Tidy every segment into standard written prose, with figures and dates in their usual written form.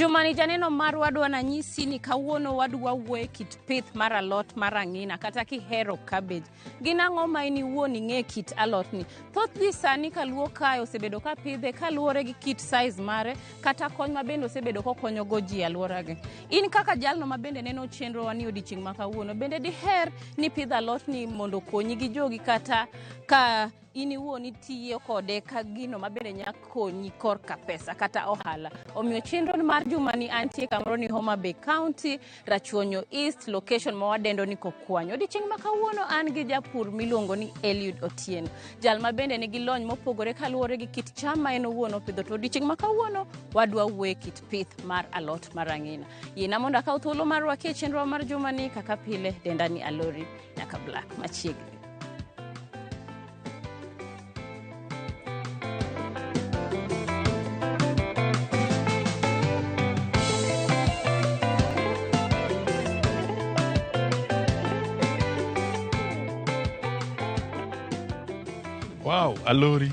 Jumani janeno marwa dwa nanyisi ni kawuono wadwa wuoye kit pith mar alot mar ang'ina kata kihero cabbage. Gin ang'o ma in iwuon ing'e kit alotni? Thoth ji sani kaluo kae osebedo ka pidhe kaluwore gi kit size mare kata kony ma bende osebedo kokonyogo ji e alworagi. In kaka jalno ma bende neno chenrowa ni odiochieng' ma kawuono, bende diher ni pidh alotni mondo okonyi gi jogi kata ka in iwuon itiyo kode ka gino ma bende nya konyi korka pesa kata ohala. Omiyo chenro mar jumani antie kamoro ni Homa Bay County, Rachuonyo East, location ma wadendo ni Kokwanyo. Odiochieng' ma kawuono an gi japur miluongo ni Eliud Otieno, jal ma bende nigi lony mopogore kaluwore gi kit cham ma en owuon opidho. To odiochieng' ma kawuono wadwa wuoye kit pith mar alot mar ang'ina. Yiena mondo akaw thuolo mar rwaki e chenro mar jumani kaka pile, denda ni Alori nyaka Black machiegni. Wow, Alori.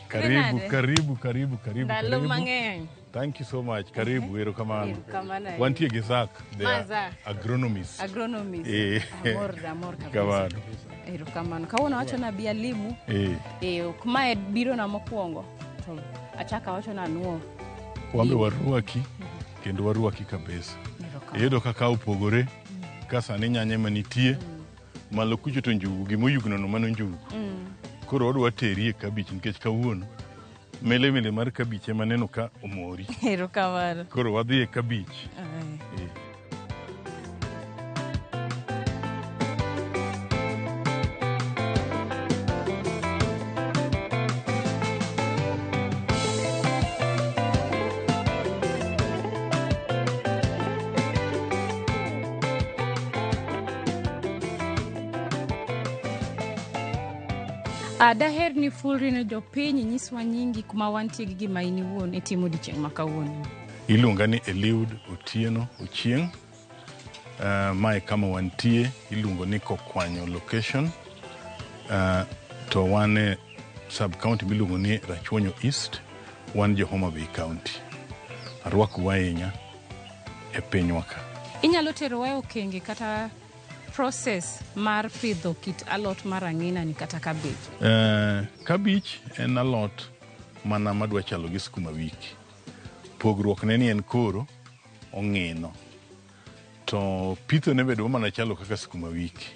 Karibu, Nade? karibu, karibu, karibu. Ndalo karibu. mang'eny. Thank you so much. Karibu, erokamano. Erokamano ahinya. Wantie gi Zak, the Ma Zak. agronomist. Agronomist. Eh. Amor, amor kabisa. Kamano. Erokamano. Kawuono awacho ni abi alimu. Eh, Eh, ok mae birona mokwongo. To achako awacho ni anuo. wambe warwaki kendo warwaki kabisa. Erokamano. Iyudo kaka opogore ka sani nyanya ema nitie malo kucho to njugu gimoyugnono mano njugu. Koro wadwa teri e kabich nikech kawuono mele mele mar kabich ema neno ka omori. Erokamano. Koro wadhi e kabich. Ay. Eh. Ah, daher ni fulri ne jopiny inyiswa nyingi kuma wantie gi gima in iwuon itimo odiochieng' ma kawuono. Iluonga ni Eliud Otieno Ochieng'. Mae kama wantie iluongo ni Kokwanyo location. To wan e sub county miluongo ni Rachuonyo East, wan jo Homa Bay County. Arwakou ahinya e pinywa ka. Inyalo terowa e okenge kata process mar pidho kit alot mar ang'ina ni kata cabbage. Kabich en alot mana madwa chalo gi sukuma wiki. Pogruok ne ni en koro ong'ino. To pitho ne be dwa mana chalo kaka sukuma wiki.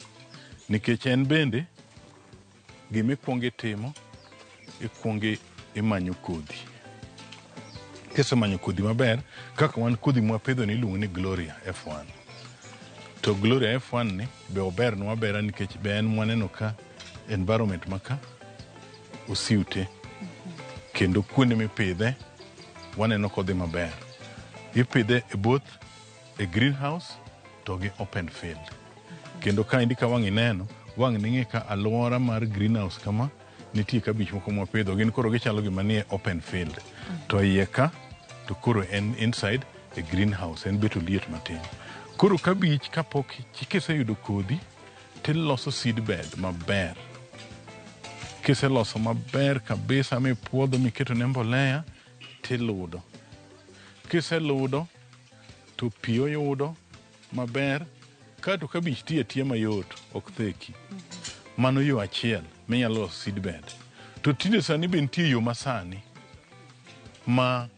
Nikech en bende gima ikwongo itimo, ikwongo imanyo kodhi. Kisemanyo kodhi maber, kaka wan kodhi mwapidho ni iluongo ni Gloria F1. To Gloria F1 ni be obernwa abera nikech be en mwaneno ka environment ma ka osiute. Kendo kuonde mipidhe waneno kodhi maber. Ipidhe e both e greenhouse to gi open field. Kendo kaendi ka wang' ineno, wang' ning'e ka alwora mar greenhouse kama nitie kabich moko mwapidho gin koro gichalo gima nie open field. To iye ka to koro en inside e greenhouse en bet oliet matin. Koro kabich kapok kiseyudo kodhi tiloso seed bed maber. Kiseloso maber kabisa mipuodho miketo ne mbolea tiludo. Kiseludo to pi oyudo maber kato kabich ti atiya mayot ok theki. Mano yo achiel minyalo loso seed bed. To tinde sani be nitie yo masani ma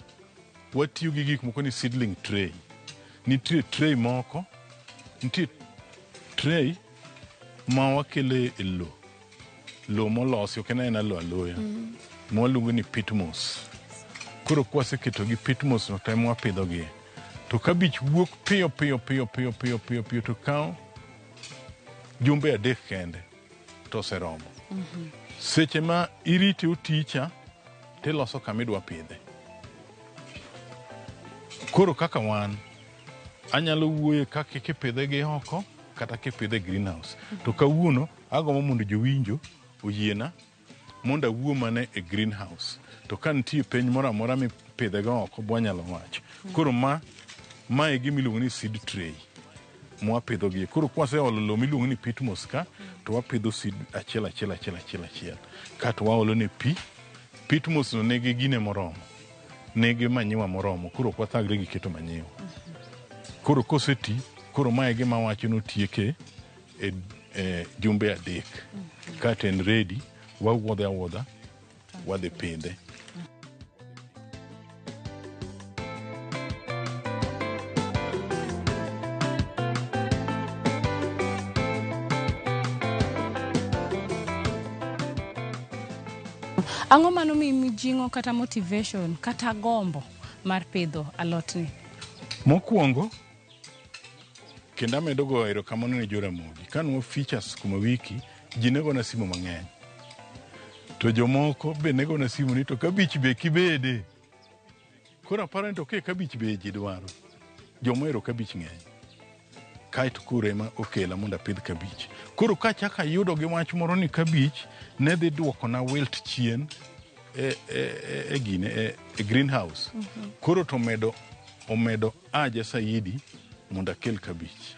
watiyo gi gik moko ni seedling tray. Nitie tray moko, nitie tray ma wakele e lo. Lo molosi, ok en aena lo aloya. Ma waluongo ni pitmos. Koro kwaseketo gi pitmos no to ema wapidhogie. To kabich wuok piyo piyo piyo piyo piyo piyo piyo to kawo jumbe 3 kende to oseromo. Seche ma irite oticha tiloso kama idwa pidhe. Koro kaka wan, anyalo wuoye kaka kipidhe gi oko kata kipidhe e greenhouse. To kawuono agombo mondo jowinjo oyiena mondo awuo mana e greenhouse. To ka nitie penj moro amora mipidhe go oko be wanyalo wacho. Koro ma e gima iluongo ni seed tray mwapidho gie. Koro kwaseolo lowo miluongo ni pitmos ka, to wapidho seed achiel achiel achiel achiel achiel. Kato waolo ne pi. Pitmos no nigi gine moromo. Nigi manyiwa moromo, koro ok wathagre gi keto manyiwa. Koro koseti, koro mae e gima awacho ni otieke e jumbe 3. Kato en ready, wawuodhe awuodha, wadhi pidhe. Ang'o mano miyi mijing'o kata motivation kata gombo mar pidho alotni? Mokwongo, kendo amedo goyo erokamano ne Joramogi. Kane wa feature sukuma wiki, ji ne gona simu mang'eny. To jomoko be ne gona simu ni to kabich be kibede. Koro aparo ni to ke kabich be ji dwaro. Joma ohero kabich ng'eny. Kaeto koro ema okela mondo apidh kabich. Koro kachako ayudo gi wach moro ni kabich ne dhi duokona wilt chien e gine e greenhouse. Koro to omedo aja saidi mondo akel kabich.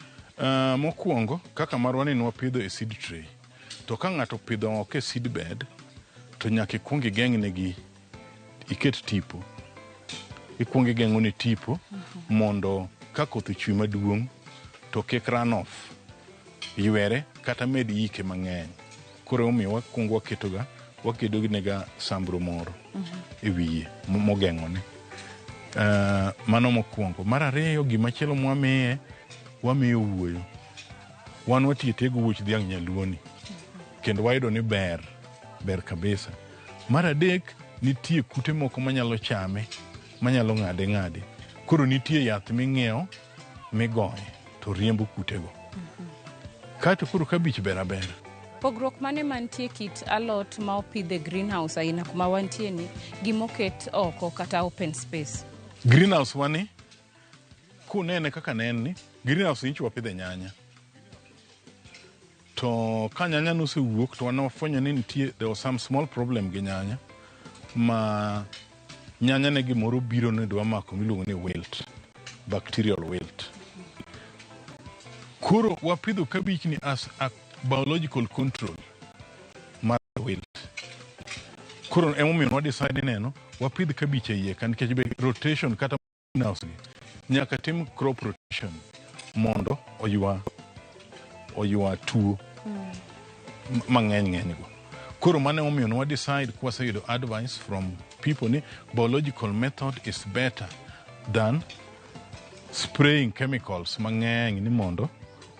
Mokwongo kaka marwa ni nwapidho e seed tray. To ka ng'ato opidho oko e seed bed, to nyaka ikwong igeng'negi, iket tipo. Ikwong igeng'o ne tipo mondo ka koth ochwe maduong' to kik run off ywere kata med ike mang'eny. Koro emomiyo wakwongo waketoga wakedo nega sambro moro e wiye mogeng'one. Mano mokwongo. Mar ariyo, gimachielo mwamiye, wamiyo wuoyo. Wan watiyo tego wuoch dhiang' nyaluo ni. Kendo wayudo ni ber, ber kabisa. Mar adek, nitie kute moko manyalo chame, manyalo ng'ade ng'ade. Koro nitie yath ming'iewo migoye to riembo kutego. Kaeto koro kabich ber abera. Pogruok mane mantie kit alot ma opidh e greenhouse aina kuma wantie ni gi moket oko kata open space? Greenhouse wani, kunene kaka ne en ni, greenhouse nyicho wapidhe nyanya. To ka nyanya nosewuok to wan wafwenyo ni nitie there was some small problem gi nyanya ma nyanya ne gimoro biro ne dwa mako miluongo ni wilt, bacterial wilt. Koro wapidho kabich ni as a biological control mar wilt. Koro emomiyo wa decide ni neno wapidh kabich e iye ka nikech be rotation kata greenhouse gi nyaka tim crop rotation mondo oywa tuo mang'eny ng'eny go. Koro mano emomiyo ne wa decide kwaseyudo advice from people ni biological method is better than spraying chemicals mang'eny ni mondo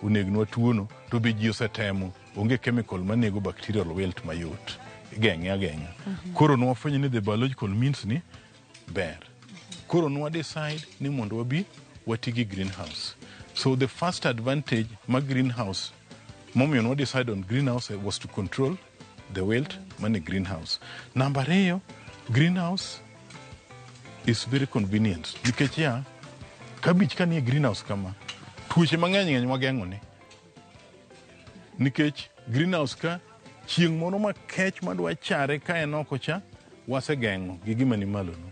onegnwa tuono to be ji osetemo onge chemical manego bacterial wilt mayot igeng'e ageng'a. Koro nwafwenyo ni the biological means ni ber. Koro nwa decide ni mondo wabi wati gi greenhouse. So the first advantage ma greenhouse momiyo nwa decide on greenhouse was to control the wilt mane greenhouse. Namba ariyo, greenhouse is very convenient nikech ya kabich ka nie greenhouse kama tuoche mang'eny ng'eny wageng'o ne nikech greenhouse ka chieng' moro makech madwa chare ka en oko cha wasegeng'o gi gima ni malo no.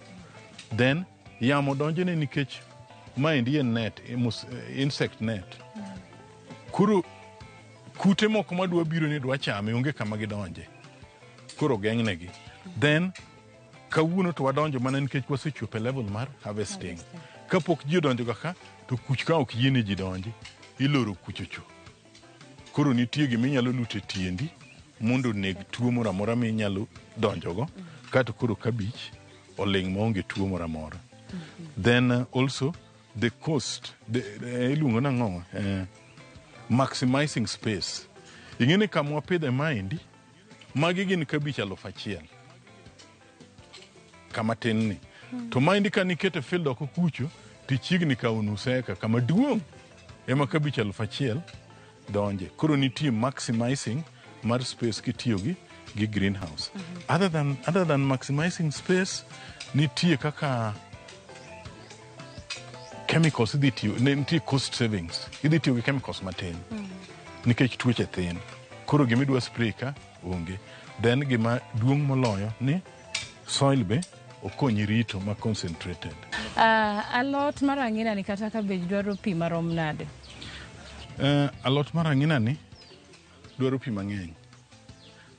Then yamo donjone nikech maendi en net, insect net. Koro kute moko madwa biro ni dwa chame onge kama gidonje. Koro geng'negi. Then kawuono to wadonjo mana nikech wasechopo e level mar harvesting. Kapok ji odonjo ga ka to kuch ka ok yiene ji donji, iloro kuchocho. Koro nitie gima inyalo luto e tiendi mondo oneg tuo moro amora minyalo donjogo kato koro kabich oling' maonge tuo moro amora. Then also the cost, iluongo nang'o? Maximizing space. Ing'e ni kama wapidhe maendi, magi gin kabich 1000. Kama tin ni. To maendi ka nikete field oko kucho, tichiegni kawo nus eka kama duong' ema kabich 1000 donje. Koro nitie maximizing mar space kitiyo gi greenhouse. Other than maximizing space, nitie kaka chemicals idhi tiyo, nitie cost savings. Idhi tiyo gi chemicals matin. Nikech tuoche thin. Koro gima idwa spray ka onge. Then gima duong' moloyo ni soil be okonyi rito ma concentrated. Alot mar ang'ina ni kata cabbage dwaro pi marom nade? Alot mar ang'ina ni dwaro pi mang'eny.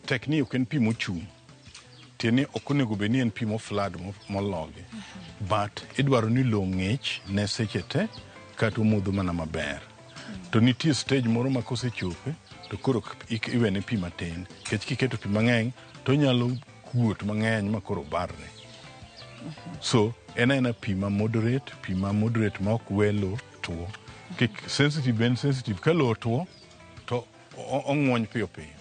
Tek ni ok en pi mochung'. Tiende ni ok onego bed ni en pi moflad mologi. But idwaro ni lowo ng'ich ne seche te kata omodho mana maber. To nitie stage moro ma kosechope to koro iwene pi matin. Nikech kiketo pi mang'eny to onyalo kuot mang'eny ma koro barre. So en aena pi ma moderate, pi ma moderate ma ok we lowo tuo. Kik sensitive be en sensitive ka lowo tuo to ong'wony piyo piyo.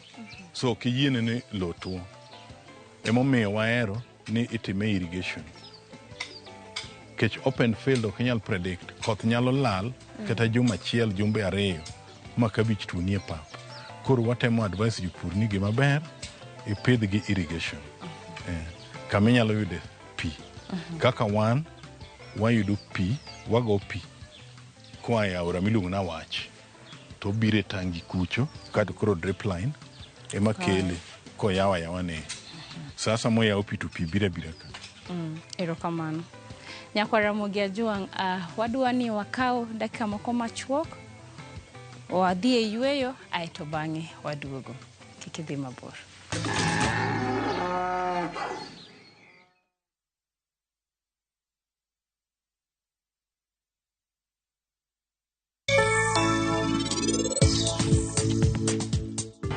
So ok iyiene ni lowo tuo. Emomiyo wahero ni itime irrigation. Nikech open field ok inyal predict. Koth nyalo lal kata juma achiel, jumbe ariyo ma kabich tuoni e pap. Koro watemo advise jopur ni gima ber ipidh gi irrigation. Kama inyalo yude pi. Kaka wan wayudo pi, wago pi koa e aora miluongo ni Awach. To obiro e tangi kucho kato koro drip line ema kele koyaw ayawa ne. Sasa moyaw pi to pi biro abira ka. Erokamano. Nyakwar Ramogi Ajwang', wadwa ni wakaw dakika moko machuok, wadhi e yweyo, aeto bang'e waduogo. Kik idhi mabor.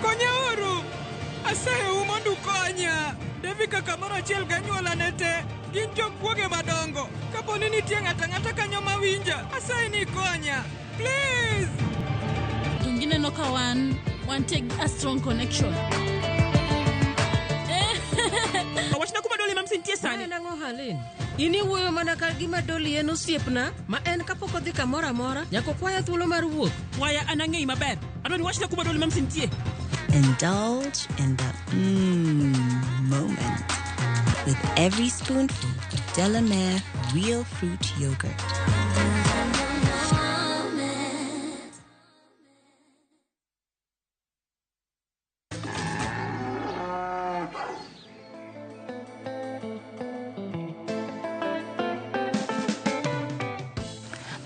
Konyauru! Asayou mondo ukonya! Devika kamoro achiel gi anyuolane te gin jokuoge madongo. Kapo ni nitie ng'ato ang'ata kanyo mawinja, asayi ni ikonya. Please! Donge ineno ka wan wantie gi a strong connection. Wachna kuma Dolly Mamsi nitie sani. En ang'o Halin? In iwuoyo mana ka gima Dolly en osiepna ma en kapok odhi kamoro amora nyaka okwaya thuolo mar wuok. Waya an ang'eyi maber. Adwa ni wachna kuma Dolly Mamsi nitie. Indulge in the moment with every spoonful of Delamere Real Fruit Yogurt.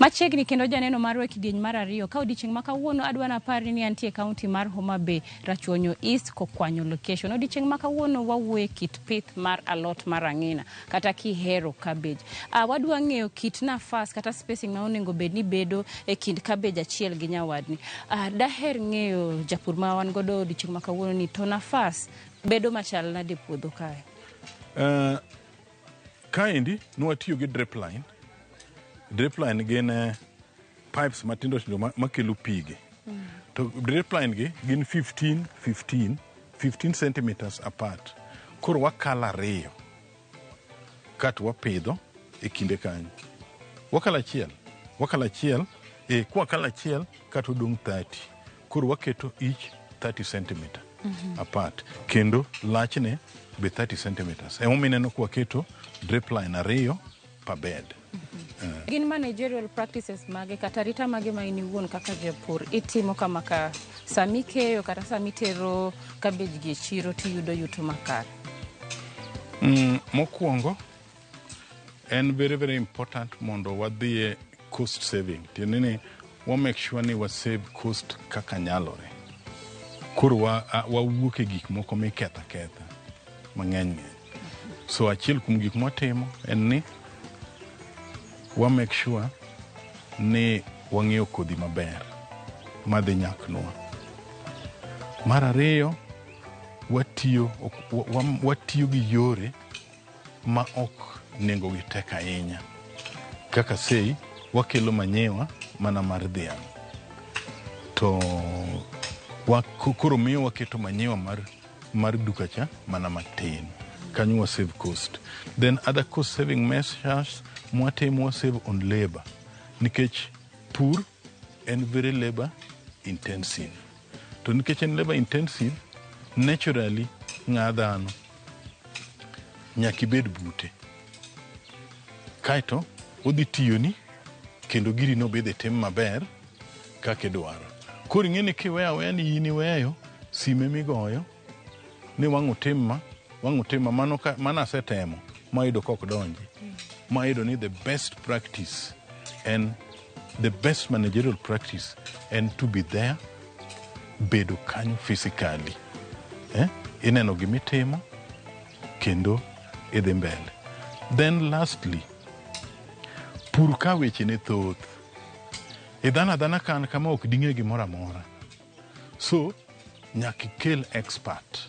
Machiegni kendo janeno marwa e kidieny mar ariyo ka odiochieng' ma kawuono adwa napar ni antie e kaunti mar Homa Bay, Rachuonyo East, Kokwanyo location. Odiochieng' ma kawuono wawuoye kit pith mar alot mar ang'ina kata kihero cabbage. Wadwa ng'eyo kit nafas kata spacing ma onego bed ni bedo e kind cabbage achiel gi nyawadni. Daher ng'eyo japur ma wan godo odiochieng' ma kawuono ni to nafas bedo machal nade e puodho kae? Kaendi nwatiyo gi drip line. Drip line gin pipes matindo tindo makelo pigi. To drip line gi gin 15 15 15 centimeters apart. Koro wakalo ariyo kato wapidho e kinde kanyo. Wakalo achiel, wakalo achiel, kwakalo achiel kato odong' 30. Koro waketo each 30 centimeter apart. Kendo lachne be 30 centimeters. Emomiyo ineno kwaketo drip line ariyo per bed. Gin managerial practices mage kata arita mage ma in iwuon kaka japur itimo kama ka sami keyo kata sami tero cabbage gi e chiro tiyudo yuto makare? Mokwongo en very very important mondo wadhiye cost saving. Tiende ni wa make sure ni wa save cost kaka nyalore. Koro wawuok e gik moko miketho aketha mang'eny ng'eny. So achiel kuom gik mwatimo en ni wa make sure ni wang'iewo kodhi maber madhi nyaknwa. Mar ariyo, watiyo gi yore ma ok nengo gi tek ahinya. Kaka sei, wakelo manyiwa mana mar dhiang'. To koro miyo waketo manyiwa mar duka cha mana matin. Kanyo wa save cost. Then other cost saving measures mwatimo wa save on labor. Nikech pur en very labor intensive. To nikech en labor intensive, naturally ng'a dhano nyaka ibed bute. Kaeto odhi tiyoni kendo giri no be dhi tim maber kaka idwaro. Koro ing'e ni kiweyo aweya ni in iweyo sime migoyo ni wang' otim ma, wang' otim ma, mano, mano asetemo mayudo kok donji. Mayudo ni the best practice en the best managerial practice en to be there, bedo kanyo physically. Ineno gimitimo, Kendo idhi mbele. Then lastly, pur ka weche ne thoth. Idhano adhana ka an kama ok ding'e gimoro amora. So, nyaka ikel expert.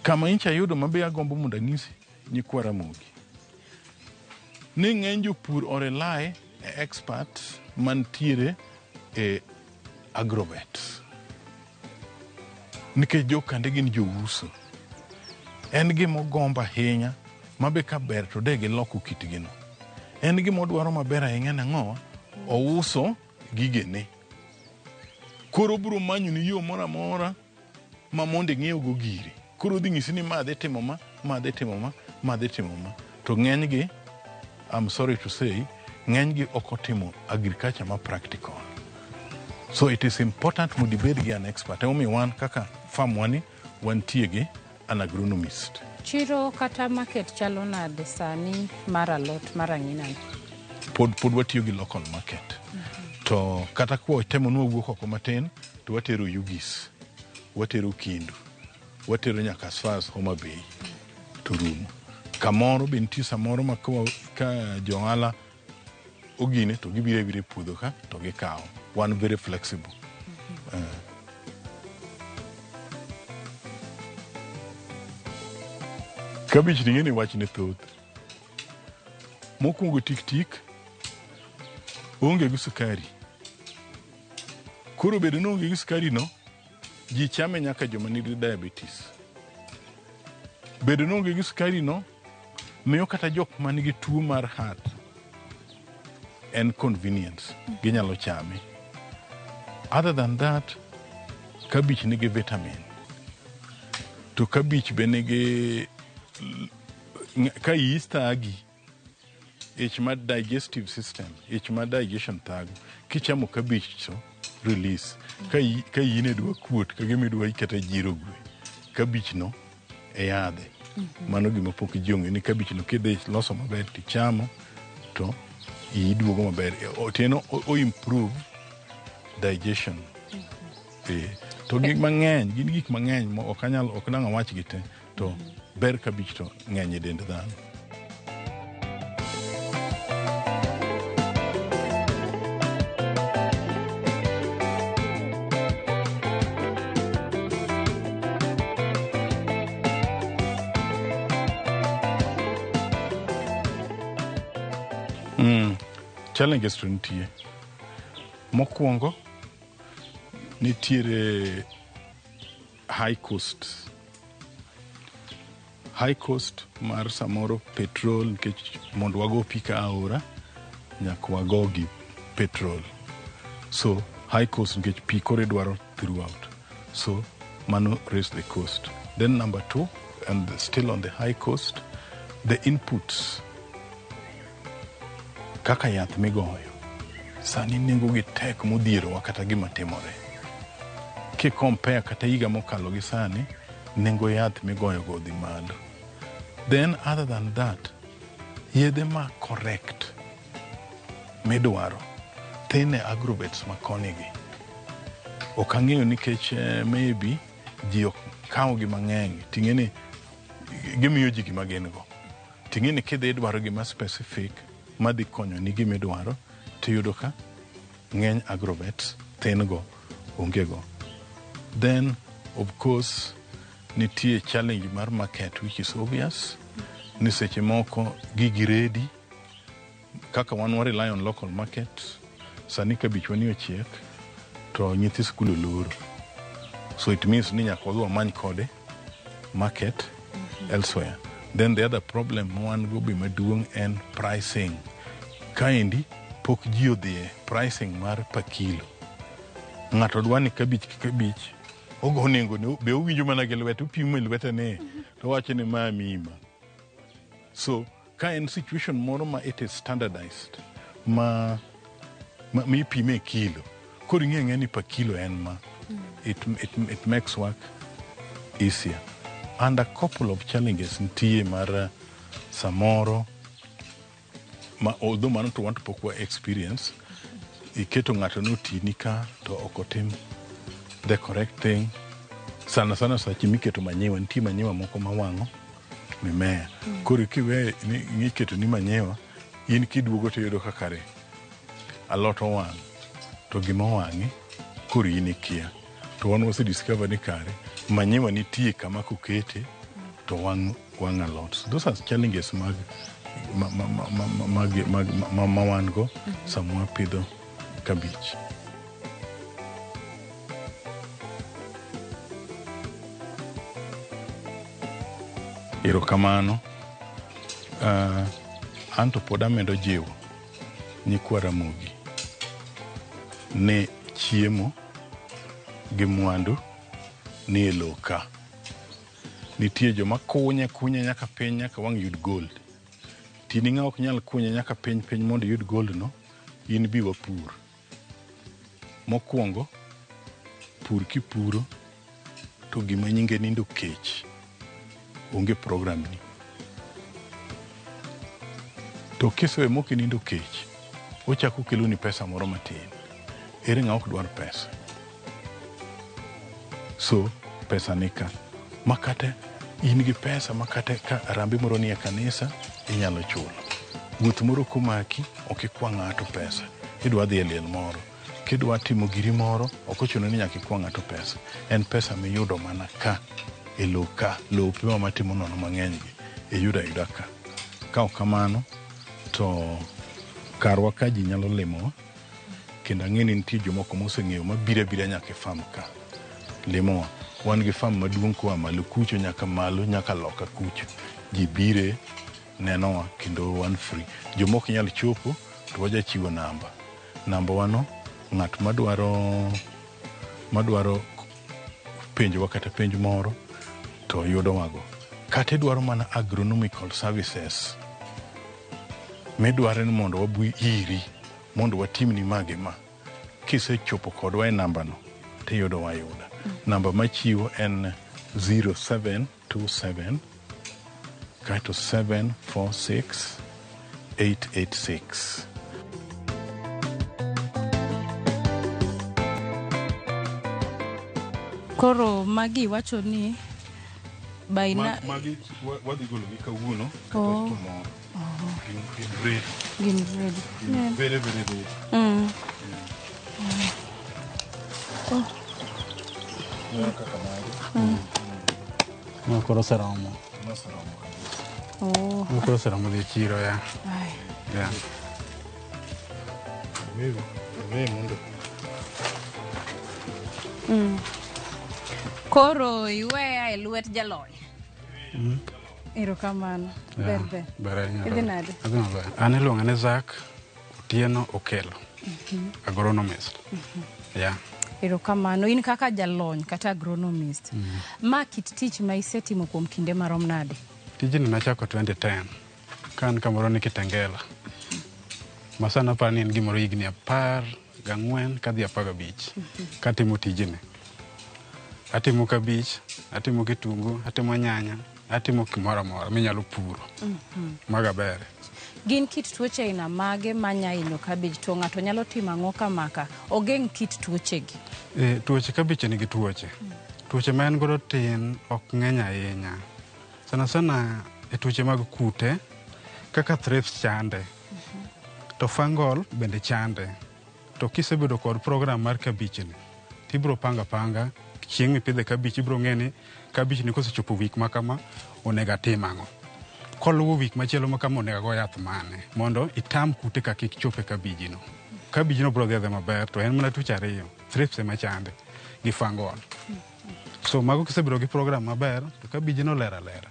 Kama incha yudo mabe agombo mondo anyisi nyikwa Ramogi. Ni ng'eny jopur o rely e expert mantiere e agrovet. Nikech jokande gin jouso. En gima ogombo ahinya mabe kaber to de giloko kitgino. En gima odwaro maber ahinya nang'owa? Ouso gigene. Koro obiro manyoni yo moro amora ma mondo ing'iew go gire. Koro odhi nyisi ni ma dhi timo ma, ma dhi timo ma, ma dhi timo ma. To ng'enygi, I'm sorry to say, ng'enygi ok otimo agriculture ma practical. So it is important mondo ibed gi an expert. Emomiyo wan kaka farm wani wantie gi an agronomist. Chiro kata market chalo nade sani mar alot mar ang'ina ni? Pod watiyo gi local market. To kata kwa watemo ni wawuok oko matin to watero Ugis, watero Kindu, watero nyaka as far as Homa Bay to rumo. Kamoro be nitie samoro ma ka jo ohala ogine to gibiro abira e puodho ka to gikawo. Wan very flexible. Kabich ni ing'e ni wachne thoth. Mokwongo tik tik oonge gi sukari. Koro bedo ni oonge gi sukari no, ji chame nyaka joma nigi diabetes. Bedo ni oonge gi sukari no, miyo kata jok manigi tuo mar heart en convenience, ginyalo chame. Other than that, kabich nigi vitamin. To kabich be nigi ka iyi thagi, ich mar digestive system, ich mar digestion thago, kichamo kabich to release. Ka iyi ne dwa kuot, ka gima idwa kata jiro gwe, kabich no e yadhe. Mano gima pok ji ong'eyo ni kabich no kidhi loso maber tichamo to iyi duogo maber. Otieno o improve digestion. To gik mang'eny, gin gik mang'eny ma ok anyal, ok dang' awach gi te, to ber kabich to ng'eny e dend dhano. Challenges to nitie. Mokwongo, nitiere high cost. High cost mar samoro petrol, nikech mondo wago pi ka aora, nyaka wago gi petrol. So, high cost nikech pi koro idwaro throughout. So, mano raise the cost. Then number two, and still on the high cost, the inputs. Kaka yath migoyo, sani nengo gi tek modhierowa kata gima timore. Ki compare kata higa mokalo gi sani, nengo yath migoyo go odhi malo. Then other than that, yedhe ma correct midwaro thin e agrovets ma koni gi. Ok ang'eyo nikech maybe ji ok kaw gi mang'eny, ting'e ni gimiyo ji gima gin go. Ting'e ni kidhi idwaro gima specific madhi konyo ni gima idwaro, tiyudo ka ng'eny agrovets thin go, onge go. Then of course nitie challenge mar market which is obvious, ni seche moko gigi ready, kaka wan wa rely on local market, sani kabichwa ni ochiek, to nyithi skul oloro. So it means ni nyaka wadhi wamany kode market elsewhere. Then the other problem ma wan go be maduong' en pricing. Kaendi pok ji odhiye pricing mar per kilo. Ng'ato dwa ni kabich ka kabich, ogo nengo ne, be owinjo mana gi lwete, opimo e lwete ni, to owacho ni ma miyi ma. So, ka en situation moro ma it is standardized, ma ipime e kilo, koro ing'e ang'eya ni per kilo en ma. It makes work easier. And a couple of challenges nitie mar samoro, ma although mano to wan to pok wa experience, iketo ng'ato notini ka to ok otim the correct thing. Sana sana sache miketo manyiwa, nitie manyiwa moko mawang'o mimea. Koro kiwe ni iketo ni manyiwa, in kiduogo to iyudo ka kare alot owang', to gima owang'e koro in ikia. To wan wase discover ni kare manyiwa nitie kama kokete to wang' wang' alot. So those are challenges mag ma, ma, ma, ma, ma, mag, ma, ma wan go sama wapidho kabich. Erokamano. Anto pod amedo jiwo nyikwa Ramogi ni chiemo gi mwandu ni e lowo ka. Nitie joma kunye kunye nyaka piny nyaka wang' yud gold. Tini ng'a ok nyal kunye nyaka piny piny mondo iyud gold no, in bi wapur. Mokwongo, pur kipuro to gima nyinge nindo kech onge program ni. To kisewe mok inindo kech, ochako okeloni pesa moro matin. Ere ng'a ok dwar pesa? So, pesa ni ka. Ma kata in gi pesa ma kata ka arambe moro nie kanisa, inyalo chulo. Wuoth moro komaki, ok ikwa ng'ato pesa. Idwa dhi e liel moro. Kidwa timo giri moro, ok ochuno ni nyaka ikwa ng'ato pesa. En pesa miyudo mana ka, e lowo ka, lope ma matimo nono mang'eny gi, iyudo ayuda ka. Ka ok kamano, to karwa ka ji nyalo limowa, kendo ang'e ni nitie jomoko moseng'eyo mabiro abira nyaka e farm ka limowa. Wan gi farm maduong' koa malo kucho nyaka malo nyaka loka kucho. Ji bire nenowa kendo wan free. Joma ok nyal chopo to wajachiwo namba. Namba wano ng'at madwaro penjowa kata penj moro to yudowago. Kata idwaro mana agronomical services midwaro ni mondo wabi iri mondo watimni ma gi ma. Kisechopo kodwa e namba no tiyudowa ayuda. Namba machiwo en 0727 kaeto 746 886. Koro magi wacho ni baina Magi wadhi gologi kawuono kata Oh. tomorrow. Gin ready. Gin ready. Gin very very ready. Ineno kaka magi. Ma koro oseromo. Noseromo kabisa. Oh. Ma koro oseromo dhi e chiro ya. Ai. Ya. Wewe, wewe mondo Koro iweya e lwet jalony. Erokamano. Ber ber. Ber ahinya. Idhi nade? Adhi maber. An iluonga ni Zack Otieno Okelo. Agronomist. Yeah. Erokamano. In kaka jalony kata agronomist. Ma kit tich ma isetimo kuom kinde marom nade? Tijni nachako 2010 ka an kamoro ni Kitengela. Ma sani aparo ni en gimoro higni 14 kadhi 15 katimo tijni. Atimo kabich, atimo kitungu, atimo nyanya, atimo gimoro amora minyalo puro. Mago ber. Gin kit tuoche aina mage manya hinyo kabich to ng'ato nyalo timo ang'o kamaka ogeng' kit tuochegi? Tuoche kabich nigi tuoche. Tuoche ma en godo tin ok ng'eny ahinya. Sana sana e tuoche mag kute kaka thrips chande. To fungal bende chande. To kisebedo kod program mar kabich ni, tibiro panga panga chieng' mipidhe kabich ibiro ng'e ni kabich ni kosechopo wik ma kama onego atim ang'o. Koluwo wik machielo ma kama onego ago yath mane mondo itam kute ka kik chop e kabijino. Kabijno biro dhi adhiya maber to en mana tuoche ariyo, thrips ema chande gi fungal. So mago kisebedo gi program maber to kabijno ler alera.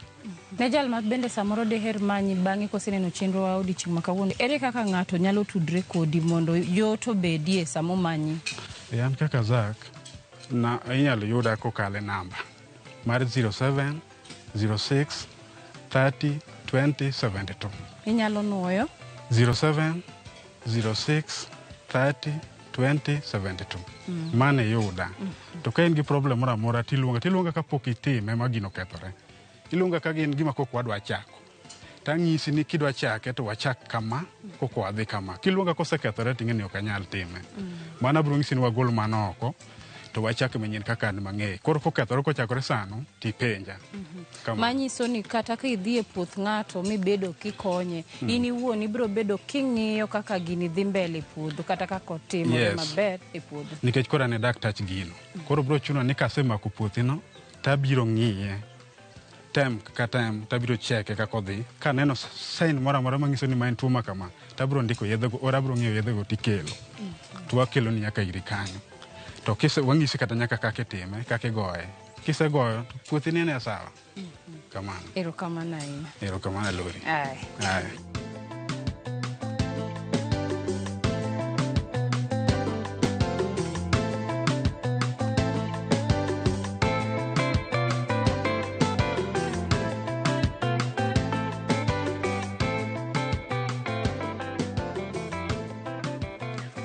Ne jal ma bende samoro deher manyi bang'e koseneno chenro wa odiochieng' ma kawuono, ere kaka ng'ato nyalo tudre kodi mondo yot obedie sama omanyi? An kaka Zack, na inyalo yuda kokalo e namba mar 07 06 30 20 72. Inyalo nuoyo? 07 06 30 20 72. Mano iyuda. To ka in gi problem moro amora tiluonga, tiluonga kapok itime ma gino okethore. Iluonga ka gin gima kok wadwa chako. Tang'isi ni kidwa chake to wachak kama, koko wadhi kama. Kiluonga kosekethore ting'e ni ok anyal time. Mano abiro nyisi ni wagol mano oko. To wachake manyien kaka an mang'eye. Koro kokethore kochakore sano, tipenja. Kamano. Manyiso ni kata ka idhi e puoth ng'ato mibedo kikonye, in iwuon ibiro bedo king'iyo kaka gini dhi mbele e puodho kata kaka otimore maber e puodho. Nikech koro an e daktach gino. Koro biro chuno ni kasemako puothino, tabiro ng'iye. Tem ka tem, tabiro cheke kaka odhi. Kaneno sign moro amora manyiso ni ma en tuo ma kama, tabiro ndiko yedhego, or abiro ng'iewo yedhego tikelo. To wakeloni nyaka iri kanyo. To kise, wang'isi kata nyaka kaka itime, kaka igoye. Kisegoyo, to puothi nene sawa. Kamano. Erokamano ahinya. Erokamano Lori. Aye. Aye.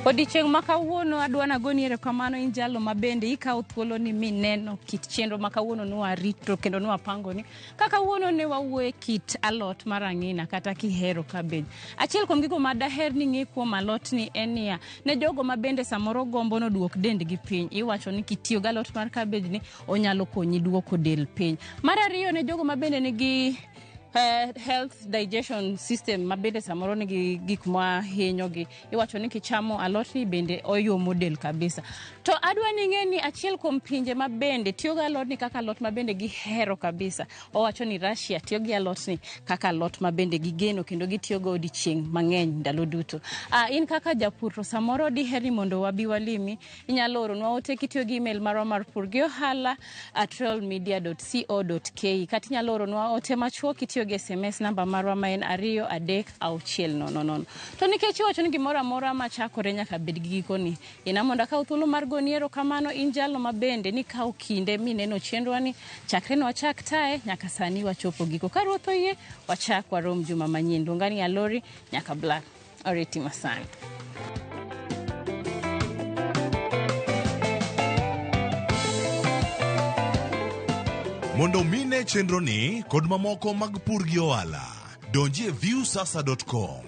Odiechieng' ma kawuono adwa nagoni erokamano in jalo ma bende ikawo thuolo ni mineno kit chenro ma kawuono nwarito kendo nwapangoni. Ka kawuono ne wawuoye kit alot mar ang'ina kata kihero cabbage. Achiel kuom gigo ma daher ni ng'e kuom alot ni en niya, ne jogo ma bende samoro gombo noduok dendgi piny, iwacho ni kitiyo gi alot mar cabbage ni onyalo konyi duoko del piny. Mar ariyo ne jogo ma bende nigi health digestion system ma bende samoro nigi gik ma hinyogi, iwacho ni kichamo alotni bende oyomo del kabisa. To adwa ni ing'e ni achiel kuom pinje ma bende tiyo gi alotni kaka alot ma bende gihero kabisa, owacho ni Russia tiyo gi alotni kaka alot ma bende gigeno kendo gitiyogo odiechieng' mang'eny ndalo duto. In kaka japur to samoro diher ni mondo wabi walimi, inyalo oronwa ote kitiyo gi email marwa mar pur gi ohala @royalmedia.co.ke, kata inyalo oronwa ote machuok kitiyo gi SMS namba marwa ma en 2 3 6 0 0. To nikech iwacho ni gimoro amora machakore nyaka bed gi gikoni, ina mondo akaw thuolo mar goni erokamano in jalo ma bende nikawo kinde mineno chenrowani chakre ne wachak taye nyaka sani wachopo giko. Ka Ruoth oyie, wachak warom juma manyien. Luonga ni Alori nyaka Black. Oriti masani. Mondo mine chenro ni kod mamoko mag pur gi ohala, donji e viusasa.com.